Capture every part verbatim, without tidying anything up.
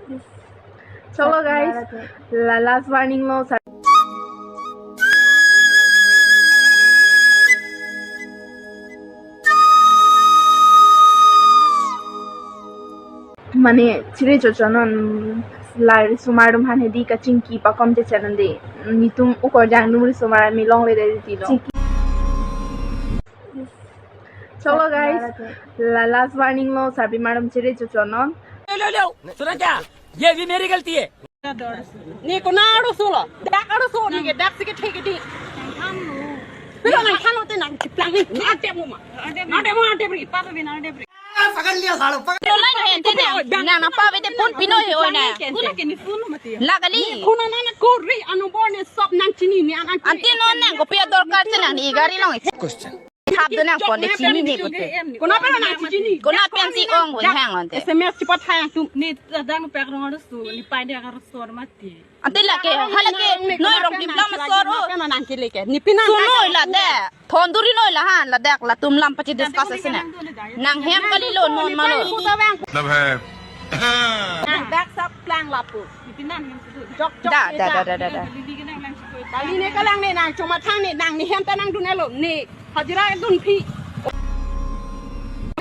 Chalo guys, la last warning lo sir. Mane chire chochonon, la risomar atum aphan hedi kachingki pakom chechonnon de. Netum ukorjang atum risomar mi longle de tilo. Chalo guys, la last warning lo, sarpimar atum chire chochonon. ले लो, लो, सुना क्या? ये भी मेरी गलती है। Ni konat arloso lo? Dak arloso ni ke, dak si kethek ke di. Pilo nangthanlo te nangchiplang ni. Nang atep mo ma. Nang atep mo, atep ri. Papa भी ना atep ri। पकड़ लिया सालो, पकड़। Lo lain hen te nang. Nang nangpave te phone pino he oi na. Phone ke ni phone mati. La kali. Phone na na kori anu bor ni sop nangchini ni anak. Ante non nang kopi adorkar te nang ni gari long. Question. Thap do nangpon de chinine kote. Konat pen nangchini. Konat pen si ong ko hang on te. S M S chipot hai atum. Ni dadang pek rong arloso, ni pai de arloso mati. Ante lake, halake, noi rong dim lam sor o. Nang kele ke. Ni pinan. Sunoi ladak. Thonduri noi lahan, ladak latum lam pachi discuss sene. Nanghem kalilo non malo. मतलब है। Nang dak sap plang lapu. Ni pinan hem sudu. Jok jok. Da, da, da, da, da, da. Kali ne kalang ne nang chomathang ne nang ni hem ta nangdun elo ne. Hajira dunphi.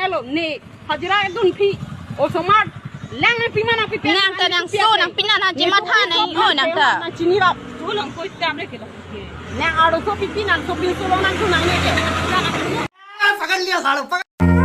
Elo ne. Hajira dunphi. Osomar. Lang nangpi ma nangpi. Nang ta nangso nangpi nang nangchimatha nang o nang ta. Nangchini rap. Tulang koi tam le ke la. Nang arloso pipi nang sopinso lo nangdun nang ne ke. पकड़ लिया सालो, पकड़।